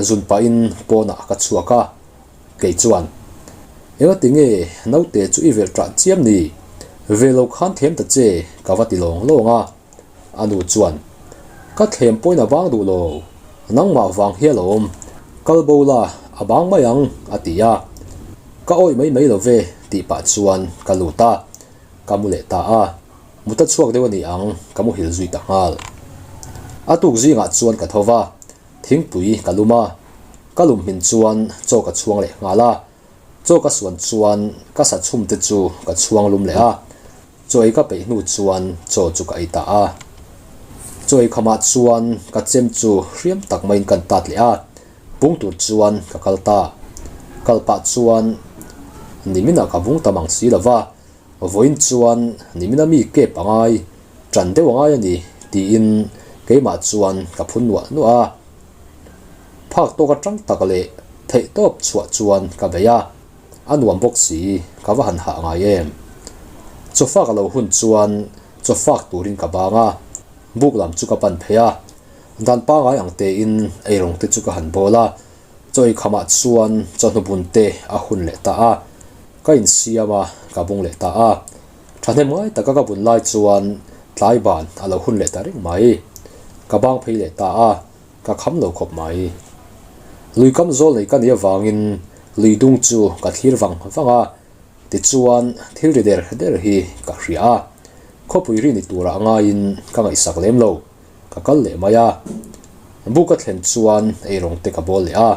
zun pahin pawnah ka chhuak a, kei chuan, Engati nge naute chu i velh ṭah chiam ni? Ve lo khan thlem ta che, ka va ti lawng lawng a. A nu chuan, Ka thlem pawhin a bang duh lo, nangmah vang hi alawm, kal bo la, a bang mai ang, a ti a. Ka awih mai mai lo ve, tih pah chuan ka lut a, ka mu leh ta a. Mut a chhuak deuh a ni ang, ka muhil zui ta nghal. A tuk zingah chuan ka tho va, thingpui ka lum a, ka lum hmin chuan chaw ka chhuang leh nghal a, chaw ka suan chuan ka sa chhum te chu ka chhuang lum leh a, chaw ei ka peih hnu chuan chaw chu ka ei ta a. Chaw ei khamah chuan ka chem chu hriam tak maiin kan tat leh a, bung tur chuan ka kal ta. Kal pah chuan niminah ka bung tam ang si lo va, Vawiin chuan nimina mi kep a ngai, ṭan deuh a ngai a ni, tiin keimah chuan ka phun nuah nuah a. Phak tawk aṭang tak leh theih tawp chhuah chuan ka bei a, a nuam bawk si, ka va han hah ngai em. Chawfak a lo hun chuan chawfak turin ka bang a, buk lam chu ka pan phei a, dan pangai ang tein eirawng te chu ka han bawl a, Chaw eikhamah chuan chawhnu bun te a hun leh ta a, ka insiam a, ka bung leh ta a. Thahnem ngai taka ka bun lai chuan tlai ban a lo hun leh ta reng mai. Ka bang phei leh ta a, ka kham lo khawp mai. Lui kam zawl nei ka nih avangin lui dung chu ka thlir vang vang a, tichuan thil ri der der hi ka hria a, khawpui ri ni turah ngaiin ka ngaihsak lem lo. Ka kal leh mai a, bu ka thlen chuan eirawng te ka bawl leh a.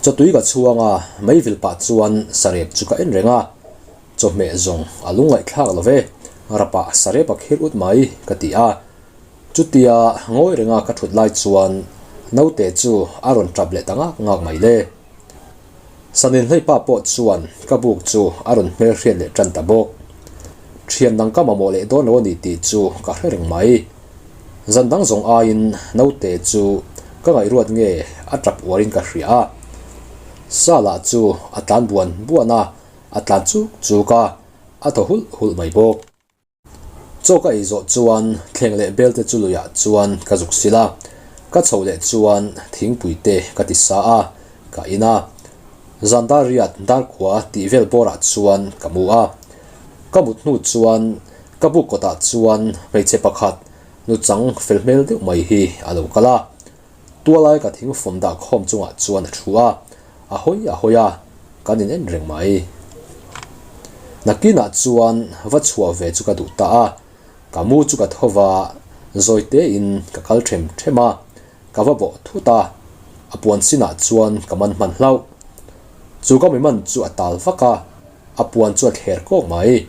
Chawtui ka chhuang a, meivil pah chuan sarep chu ka en reng a, chawhmeh zawng a lungngaihthlak lo ve, rapah sarep a khir ut mai ka ti a. Chutia ngawi renga ka thut lai chuan naute chu a rawn tap leh ta ngak ngak mai le. Saninhleipa pawh chuan ka buk chu a rawn hmelhriat leh tan ta bawk. Thian dang ka mamawh leh dawn lo a ni tih chu ka hre reng mai. Zan dang zawng aiin naute chu ka ngaihruat nge a tap uarin ka hria a. Sa lah chu a tlan buan buan a, a tlan chuk chuk a, a thaw hulh hulh mai bawk. Chaw ka ei zawh chuan thleng leh bel te chu luiah chuan ka zuk sil a, ka chho leh chuan thingpui te ka ti sa a, ka in a. Zan dar riat dar khua tih vel bawrah chuan ka mu a. Ka mut hnu chuan ka buk kawtah chuan hmeichhe pakhat nuchang fel hmel deuh mai hi a lo kal a. Tualai ka thing fawm dah khawm chungah chuan a thu a, a hawi a hawi a, kan in en reng mai. Nakinah chuan va chhuah ve chu ka duh ta a, ka mu chu ka tho va, zawi tein ka kal them them a, ka va bawh thut a, a puan sinah chuan ka man hman hlauh. Chu ka mi man chu a tal vak a, a puan chu a thler kawk mai.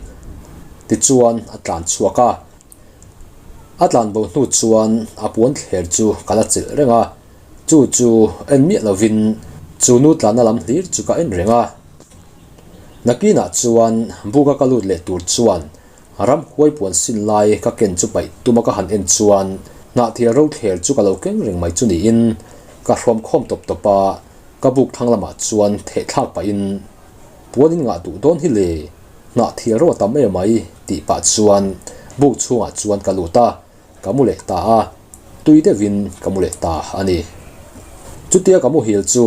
Tichuan a tlan chhuak a. A tlan bo hnu chuan a puan thler chu ka la chelh reng a, chu chu en miah lovin chu nu tlanna lam hlir chu ka en reng a. Nakinah chuan buka ka lut leh tur chuan ramhuai puan sin lai ka ken chu paih tuma ka han en chuan hnahthial ro thler chu ka lo keng reng mai chu niin ka hrawm khawm tawp tawp a, ka buk thlang lamah chuan thehthlak pahin Puan in ngah duh dawn hi le, nghah thial rawh a tam em mai tih pah chuan buk chhungah chuan ka lut a, ka mu leh ta a, tui deuhin ka mu leh ta a ni. Chutia ka muhil chu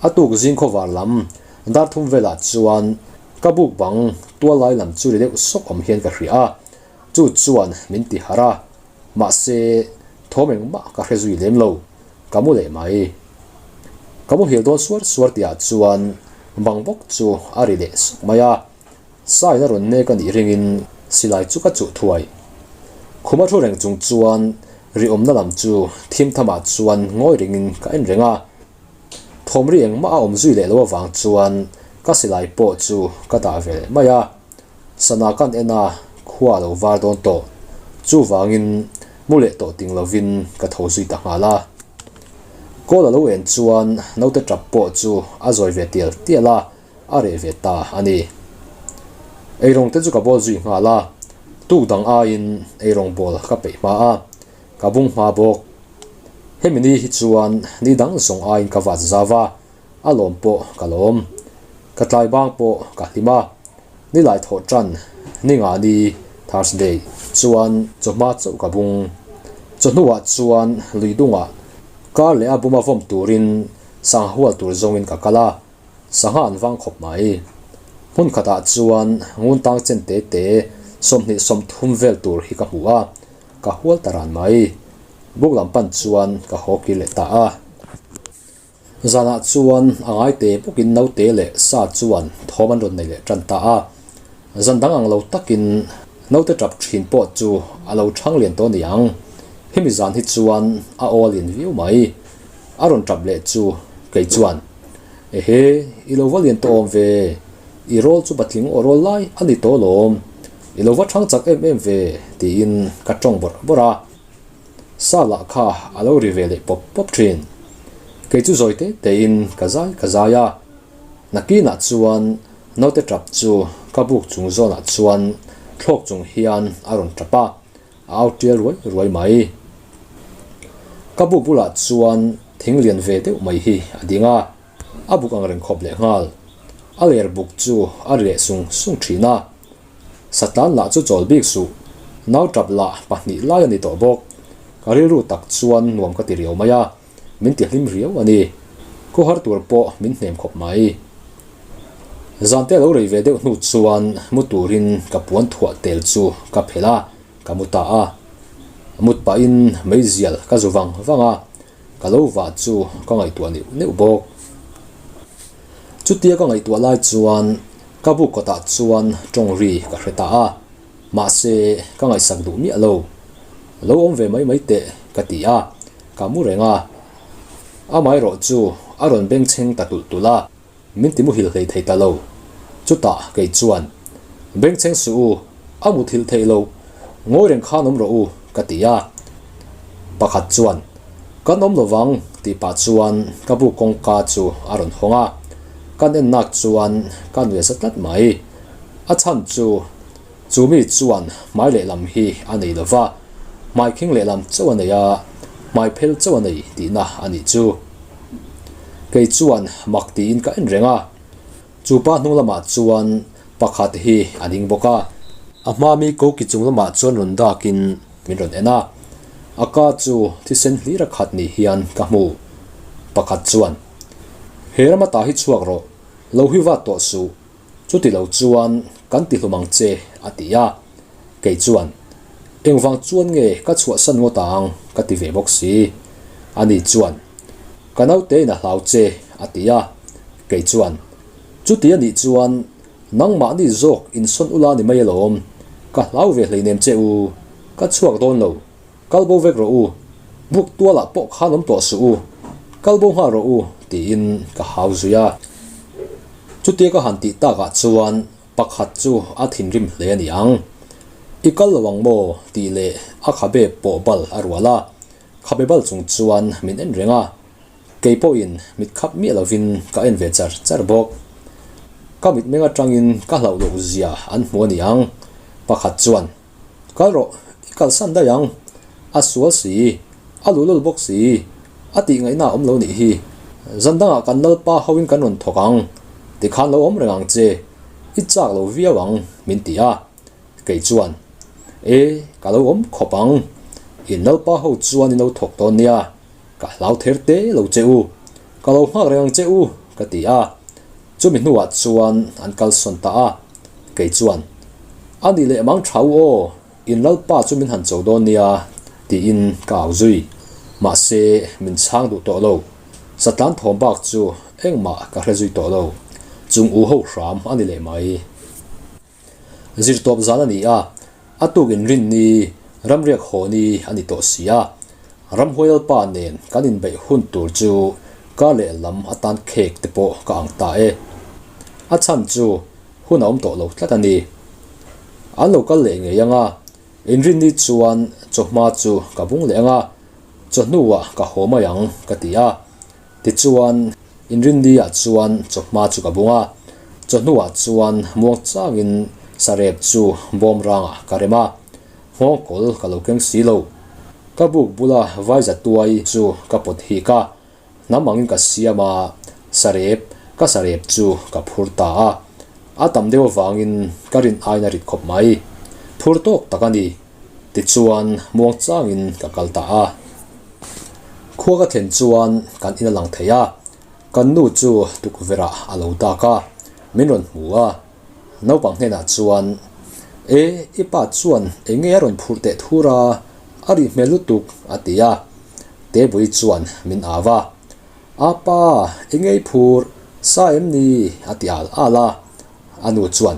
a tuk zing khawvar lam dar thum velah chuan ka buk bang tual lai lam chu ri deuh sawk awm hian ka hria a, chu chuan min ti harh a, mahse thawm engmah ka hre zui lem lo. Ka mu leh mai. Ka muhil dawn suar suar tihah chuan bang bawk chu a ri leh suk mai a, Sain a rawn nek a nih ringin silai chu ka chuh thuai. Khuma thu reng chung chuan ri awmna lam chu thim thamah chuan ngawi ringin ka en reng a, thawm ri engmah a awm zui leh lo avang chuan ka silai pawh chu ka dah ve leh mai a. Sana kan en a, khua a lo var dawn tawh. Chuvangin mu leh tawh ting lovin ka tho zui ta nghal a. Kawl a lo en chuan naute tap pawh chu a zawi ve tial tial a, a reh ve ta a ni. Eirawng te chu ka bawl zui nghal a, tuk dang aiin eirawng bawl ka peih hma a, ka bung hma bawk. Hemi ni hi chuan ni dang zawng aiin ka vat zau a, A lawm pawh ka lawm. Ka tlai bang pawh ka hlim a. Ni lai thawh tan, ni nga ni, Thursday, chuan chawhma chauh ka bung. Chawhnuah chuan lui dungah. Kar leh a buma vawm turin sangha hual tur zawngin ka kal a, sangha an vang khawp mai. Hmun khatah chuan ngun tang chen te te 20 30 vel tur hi ka hmu a, ka hual ta ran mai. Buk lam pan chuan ka haw kir leh ta a. Zanah chuan a ngai te bawkin naute leh sa chuan thawm an rawn nei leh tan ta a. Zan dang ang lo takin naute tap thin pawh chu a lo thang lian tawh ni ang. Hemi zan hi chuan a aw a lian viau mai. A rawn tap leh chu kei chuan, Ehe, i lo va lian tawh awm ve, i rawl chu patling aw rawl lai a ni tawh lawm, i lo va thang chak em em ve, tiin ka tawng bawrh bawrh a. Sa lah kha a lo ri ve leh pawp pawp thin. Kei chu zawi te tein ka zai ka zai a. Nakinah chuan naute tap chu ka buk chung zawnah chuan thlawk chung hian a rawn tap a, a au tial ruai ruai mai. Ka buk bulah chuan thing lian ve deuh mai hi a ding a, a buk ang reng khawp leh nghal. A ler buk chu a ri leh sung sung thin a. Satan lah chu chawl bik suh, nau tap lah pahnih lai a ni tawh bawk. Ka rilru tak chuan nuam ka ti riau mai a, min ti hlim riau a ni. Khawhar tur pawh min hnem khawp mai. Zante lo rei ve deuh hnu chuan mu turin ka puan thuah tel chu ka phelh a, ka mu ta a. Mut pahin meizial ka zu vang vang a, ka lo vah chu ka ngaihtuah neuh neuh bawk. Chutia ka ngaihtuah lai chuan ka buk kawtah chuan tawng ri ka hre ta a, mahse ka ngaihsak duh miah lo. Lo awm ve mai mai teh ka ti a, ka mu reng a. Amaherawh chu a rawn bengchheng ta tulh tulh a. Min ti muhil hlei thei ta lo. Chutah kei chuan, Bengchheng suh u, a muthilh theih loh, ngawi reng khan awm rawh u, ka ti a. Pakhat chuan, Kan awm lovang, tih pah chuan ka bu kawngka chu a rawn hawng a. Kan en nak chuan ka nuih za tlat mai. A chhan chu, chu mi chuan hmai lehlam hi a nei lo va, hmai khing lehlam chauh a nei a, hmai phel chauh a nei tihna a nih chu. Kei chuan mak tiin ka en reng a, chu pa hnung lamah chuan pakhat hi a ding bawk a, a hma mi koki chung lamah chuan rawn dakin min rawn en a, a ka chu thisen hlir a khat ni hian ka hmu. Pakhat chuan, He rama ta hi chhuak rawh, lo hi vat tawh suh, chuti lo chuan kan ti hlum ang che, a ti a. Kei chuan, Engvang chuan nge ka chhuahsan ngawt ang? ka ti ve bawk si. Ani chuan, Ka nautein a hlau che, a ti a. Kei chuan, Chuti a nih chuan nangmahni zawk insawn ula ni mai alawm, ka hlau ve hleinem che u, ka chhuak dawn lo, kal bo vek rawh u, buk tualah pawh khan awm tawh suh u, kal bo nghal rawh u, tiin ka hau zui a. Chutia ka han tih takah chuan Pakhat chu a thinrim hle a ni ang. I kal lo ang maw? tih leh a khabe pawh bal a rual a. Khabe bal chung chuan min en reng a. Kei pawhin mit khap miah lovin ka en ve char char bawk. Ka mitmeng atangin ka hlauh loh zia an hmu a ni ang. Pakhat chuan, Kal rawh, i kalsan daih ang. A sual si, a luhlul bawk si, a tih ngaihna a awm lo nih hi. Zan dangah kan lalpa hoin kan rawn thawk ang, tikhan lo awm reng ang che, i chak lo viau ang, min ti a. Kei chuan, E, ka lo awm khawp ang, in lalpa ho chuan in lo thawk dawn nia, ka hlau ther te lo che u, ka lo nghak reng ang che u, ka ti a. Chumi hnuah chuan an kalsawn ta a, kei chuan, A nih leh mang tha u aw, in lalpa chu min han cho dawn nia, tiin ka au zui. Mahse, min chhang duh tawh lo. Satlan thawm bak chu engmah ka hre zui tawh lo. Chung u ho hram a ni leh mai. Zirtawp zan a ni a, a tuk inrinni, ramriak haw ni a ni tawh si a. Ramhuai lalpa nen kan inbeih hun tur chu ka lehlam atan khek te pawh ka ang ta e. A chhan chu hun a awm tawh lo tlat a ni. An lo kal leh ngei ang a, inrinni chuan chawhma chu ka bung leh ang a, chawhnuah ka haw mai ang ka ti a. Tichuan, inrinni-ah chuan chawhma chu ka bung a, chawhnuah chuan muang changin sarep chu bawm rangah ka rem a, nghawngkawl ka lo keng si lo. Ka buk bula vaiza tuai chu ka pawt hik a, hnam angin ka siam a, sarep ka sarep chu ka phur ta a. A tam deuh avangin ka rin aina rit khawp mai. Phur tawk tak a ni. Tichuan, muang changin ka kal ta a. Khua ka thlen chuan kan in a lang thei a, kan nu chu tukverh ah a lo dak a, min rawn hmu a. Naupang hnenah chuan, E, i pa chuan eng nge a rawn phurh teh thur a, a rih hmel lutuk, a ti a. Tebui chuan min au a, A pa, eng nge i phurh, sa em ni? a ti al al a. A nu chuan,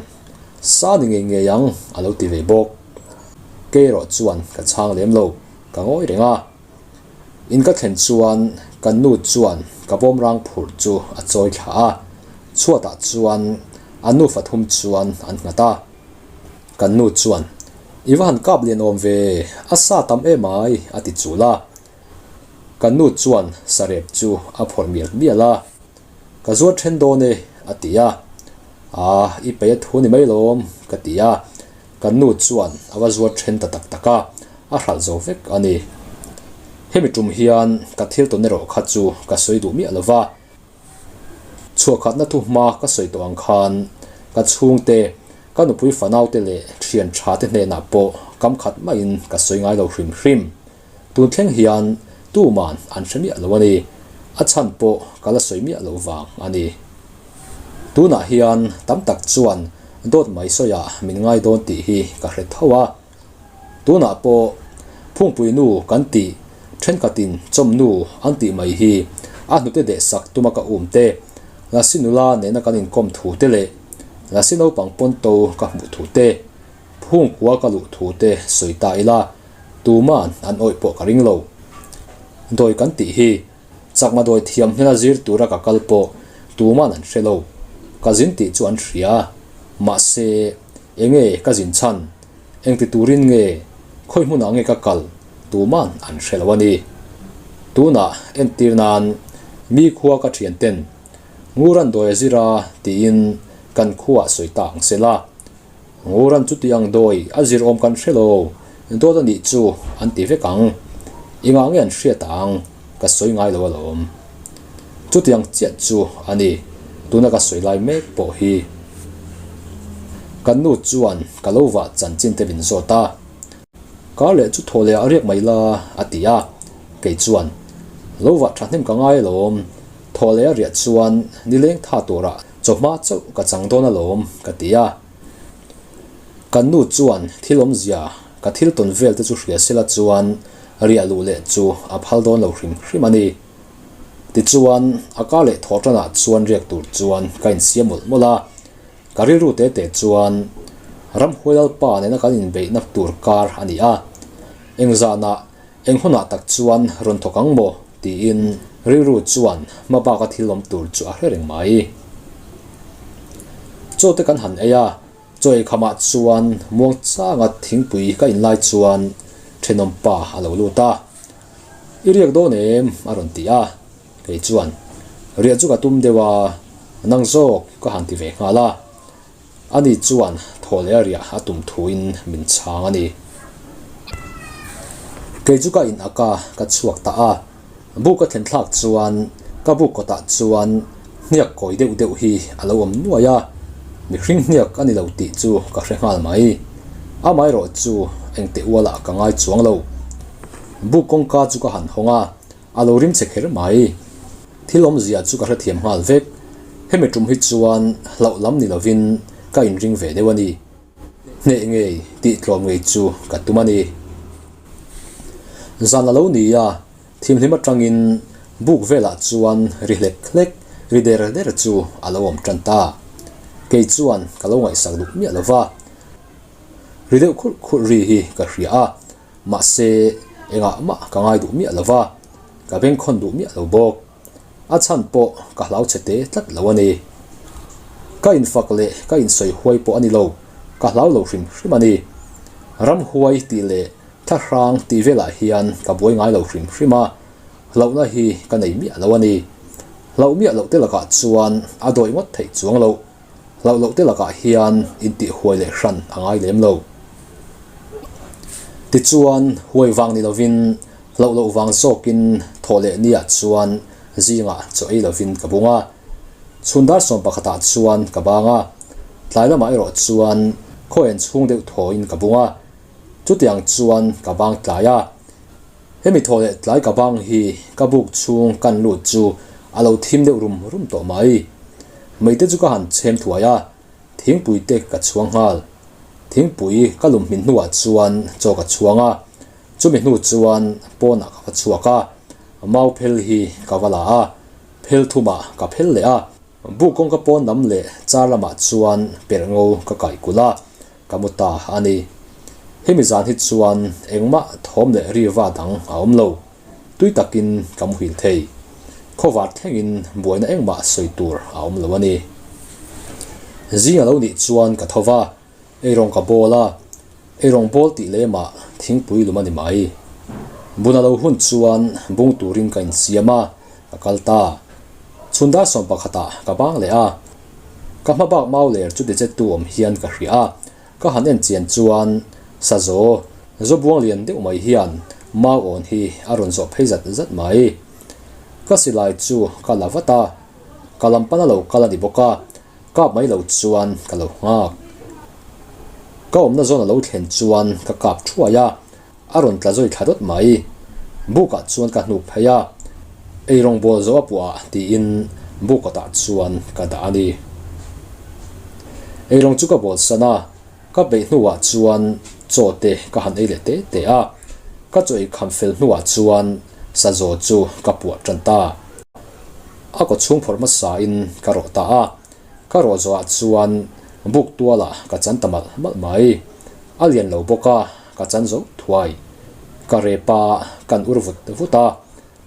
Sa ni ngei ngei ang, a lo ti ve bawk. Kei erawh chuan ka chhang lem lo, ka ngawi reng a. In ka thlen chuan kan nu chuan ka bawmrang phurh chu a chawi thla a, chhuatah chuan a nu fathum chuan an nghat a. Kan nu chuan, I va han kap lian awm ve, a sa tam em ai, a ti chul a. Kan nu chuan sarep chu a phawrh mial mial a, Ka zuar then dawn e, a ti a. Aa, i peih a thu ni mai lawm, ka ti a. Kan nu chuan a va zuar then ta tak tak a, a hralh zo vek a ni. Hemi tum hian ka thil tawn erawh kha chu ka sawi duh miah lo va. Chhuahkhatna thu hma ka sawi tawh ang khan ka chhungte, ka nupui fanaute leh thian tha te hnenah pawh kam khat maiin ka sawi ngai lo hrim hrim. Tun thleng hian tuman an hre miah lo a ni. A chhan pawh ka la sawi miah loh vang a ni. Tunah hian tam tak chuan dawt mai sawiah min ngai dawn tih hi ka hre tho a. Tunah pawh Phungpui nu kan tih thenkhatin chawm nu an tih mai hi a hnute deh sak tuma ka um te, Lasi nula nena kan inkawm thu te leh Lasi naupang pawn to ka hmuh thu te, Phungkua ka luh thu te sawi ta ila tuman an awih pawh ka ring lo. Dawi kan tih hi Chakma dawi thiam hnena zir tura ka kal pawh tuman an hre lo. Ka zin tih chu an hria. Mahse, enge ka zin chhan? Engti turin nge? Khawi hmunah nge ka kal? Tuman an hre lo a ni. Tunah entir nan mi khua ka thian ten Nguran dawi a zir a tiin kan khuaah sawi ta ang sela. Nguran chuti ang dawi a zir awm kan hre lo, dawt a nih chu an ti vek ang. Engah nge an hriat ang ka sawi ngai lo alawm. Chuti ang chiah chu a ni, tuna ka sawi lai mek pawh hi. Kan nu chuan ka lo vah chanchin te min zawt a. Kar leh chu thaw leh ah riak mai la a ti a, kei chuan lo vah thahnem ka ngai alawm, thaw leh a riah chuan nileng tha turah Chawhma chauh ka chang dawn alawm ka ti a. Kan nu chuan thil awmzia ka thil tawn vel te chu hria sela chuan riah luh leh chu a phal dawn lo hrim hrim a ni. Tichuan a kar leh thawh tanah chuan riak tur chuan ka insiam mawlh mawlh a. Ka rilru te te chuan Ramhuai Lalpa nena kan inbeihna tur kar a ni a. Engzanah Eng hunah tak chuan rawn thawk ang maw? tiin rilru chuan hma baka thil awm tur chu a hre reng mai. Chaw te kan han ei a, chaw ei khamah chuan muang changa thingpui ka in lai chuan thenawm pa a lo lut a. I riak dawn em? a rawn ti a, kei chuan riah chu ka tum deuh a, nang zawk ka han ti ve nghal a. Ani chuan thaw leh a riah a tum thuin min chhang a ni. Kei chu ka in ak a, ka chhuak ta a. Buk ka thlen thlak chuan ka buk kawtah chuan hniak kawi deuh deuh hi a lo awm nuai a, mihring hniak a ni lo tih chu ka hre nghal mai. Amaherawh chu engteh ualah ka ngai chuang lo. Buk kawngka chu ka han hawng a, A lo rim che kher mai. Thil awmzia chu ka hrethiam nghal vek. Hemi tum hi chuan hlauh lam ni lovin ka inring ve deuh a ni. Hneh ngei tih tlawm ngei chu ka tum a ni. Zan a lo ni a, thimhlim atangin buk velah chuan ri hlek hlek, ri der der chu a lo awm tan ta. Kei chuan ka lo ngaihsak duh miah lo va. Ri deuh khurh khurh ri hi ka hria a. Mahse, engah mah ka ngai duh miah lo va, ka bengkhawn duh miah lo bawk. A chhan pawh ka hlau chhe te tlat lo a ni. Ka infak leh ka insawi huai pawh a ni lo, ka hlau lo hrim hrim a ni. Ramhuai tih leh thlahrang tih velah hian ka buai ngai lo hrim hrim a, hlauhna hi ka nei miah lo a ni. Hlauh miah loh te lakah chuan a dawih ngawt theih chuang loh. Hlauh loh te lakah hian intih huai leh hran a ngai lem lo. Tichuan, huai vang ni lovin, hlauh loh vang zawkin thawh leh niah chuan zingah chaw ei lovin ka bung a. Chhun dar sawm pakhatah chuan ka bang a, tlai lamah erawh chuan khaw en chhung deuh thawin ka bung a. Chutiang chuan ka bang tlai a. Hemi thaw leh tlai ka bang hi ka buk chhung kan lut chu a lo thim deuh rum rum tawh mai. Meite chu ka han chhem thuai a, thingpui te ka chhuang nghal. Thingpui ka lum hmin hnuah chuan chaw ka chhuang a, chumi hnu chuan pawnah ka va chhuak a, mau phel hi ka va la a, phel thumah ka phel leh a. Buk kawngka pawn lam leh char lamah chuan perh ngo ka kaih kulh a, ka mu ta a ni. Hemi zan hi chuan engmah thawm leh riva dang a awm lo. Tui takin ka muhil thei. Khawvar thlengin buaina engmah sawi tur a awm lo a ni. Zing a lo nih chuan ka tho va, eirawng ka bawl a, eirawng bawl tih lemah thingpui lum a ni mai. Bun a lo hun chuan bung turin ka insiam a, ka kal ta. Chhun dar sawm pakhatah ka bang leh a. Ka hma bak mau ler chu tichetu awm hian ka hria a, ka han en chian chuan Sazaw Zawbuang lian deuh mai hian mau awn hi a rawn zawh phei zat zat mai. Ka silai chu ka la vat a, ka lam pana lo kal a ni bawk a, kap mai lo chuan ka lo nghak. Ka awmna zawn a lo thlen chuan ka kap thuai a, A rawn tla zawi thla dawt mai. Bukah chuan ka hnuk phei a, ei rawngbawl zo a puah tiin buk kawtah chuan ka dah a ni. Ei rawng chu ka bawl san a, ka beih hnuah chuan chaw te ka han ei leh te te a, ka chaw ei kham fel hnuah chuan sazaw chu ka puah tan ta. A kaw chhung phawrh hmasain ka rawh ta a, ka rawh zawhah chuan buk tualah ka chan ta malh malh mai. A lian lo bawk a, ka chan zo thuai. Ka rep a, kan ur vut vut a,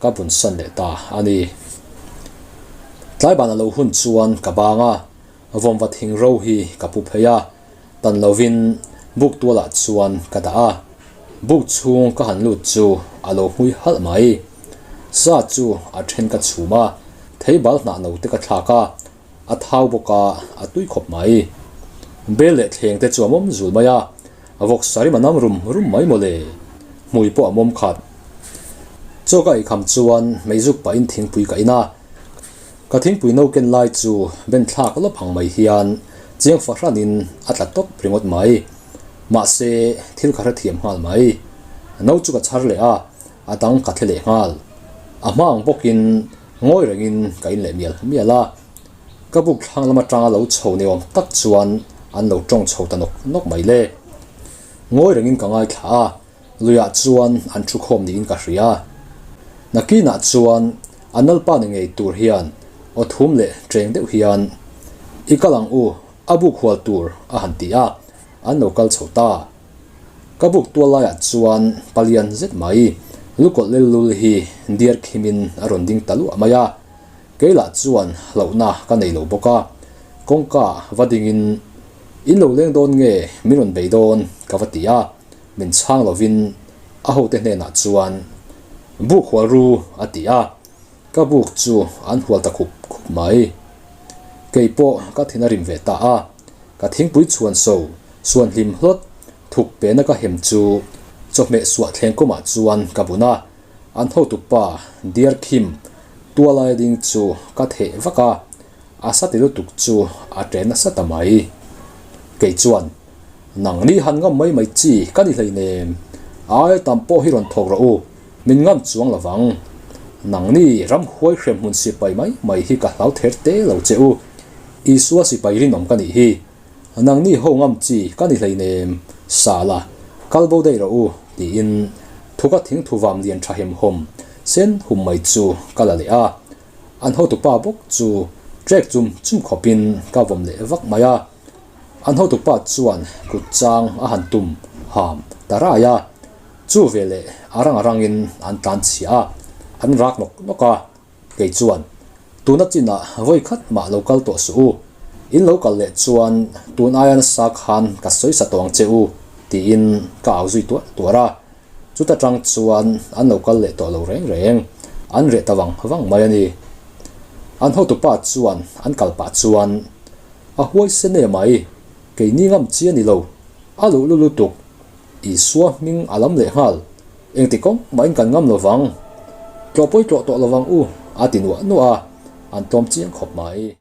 ka bun san leh ta a ni. Tlaiban a lo hun chuan ka bang a, vawmva thing ro hi ka pu phei a, tan lovin buk tualah chuan ka dah a. Buk chhung ka han lut chu a lo hmui halh mai. Sa chu a then ka chhum a, theibal hnah no te ka thlak a, A thau bawk a, a tui khawp mai. Bel leh thleng te chu a mawm zul mai a, a vawk sarim a nam rum rum mai mawle. Hmui pawh a mawm khat. Chaw ka eikham chuan meizuk pahin thingpui ka in a, ka thingpui no ken lai chu ben thlak lawp ang mai hian chiang fahranin a tla tawp ringawt mai. Mahse, thil ka hrethiam nghal mai. No chu ka chhar leh a, a dang ka thle leh nghal. A hma ang bawkin Ngawi rengin ka in leh mial mial a, ka buk thlang lam atanga lo chho ni awm tak chuan an lo tawng chho ta nawk nawk mai le. Ngawi rengin ka ngaithla a, luiah chuan an thu khawm niin ka hria. Nakinah chuan a nalpa ni ngei tur hian aw thum leh ṭeng deuh hian, I kal ang u, a buk hual tur a han ti a, an lo kal chho ta. Ka buk tual laiah chuan palian zet mai lukawlh lel lul hi diar khimin a rawn ding ta luah mai a, kei lah chuan hlauhna ka nei lo bawk a, kawngka va dingin In lo leng dawn nge min rawn bei dawn ka va ti a, min chhang lovin a hote hnenah chuan Buk hual ru a ti a, ka buk chu an hual ta khup khup mai. Kei pawh ka thin a rim ve ta a, Ka thingpui chhuan so suan hlim hlawt thuk pena ka hem chu chawhmeh suah thleng kawmah chuan ka bun a, an hotu pa Dear Kim tualai ding chu ka theh vak a, a sa ti lutuk chu a ṭe nasa ta mai. Kei chuan, Nangni han ngam mai mai chi ka ni hleinem, ai tam pawh hi rawn thawk rawh u, min ngam chuang lovang. Nangni ramhuai hremhmun sipai mai mai hi ka hlau ther te lo che u. Isua sipai rinawm ka nih hi, nangni ho ngam chi ka ni hleinem, Sala, kal bo daih rawh u, tiin thuka thing thuvam lian tha hem hawm sen hum mai chu ka la leh a. An hotupa bawk chu trek chum chum khawpin ka vawm leh vak mai a. An hotupa chuan kut chang a han tum ham ta rai a, chu veleh a rang a rangin an tlan chhia a, an rak nawk nawk a. Kei chuan, Tuna chinah vawi khat mah lo kal tawh suh u. In lo kal leh chuan tun aia nasa khan ka sawi sa tawh ang che u, tiin ka au zui tuarh tuarh a. Chuta tang chuan an lo kal leh tawh lo reng reng, an reh ta vang vang mai a ni. An hotupa chuan an kal pah chuan, A huaisen e mai, keini ngam chi a ni lo, a luh lu lutuk, Isua hming a lam leh nghal. Engti kawng mahin kan ngam lovang, tlawh pawi tlawh tawh lovang u, a ti nuah nuah a, an tlawm chiang khawp mai.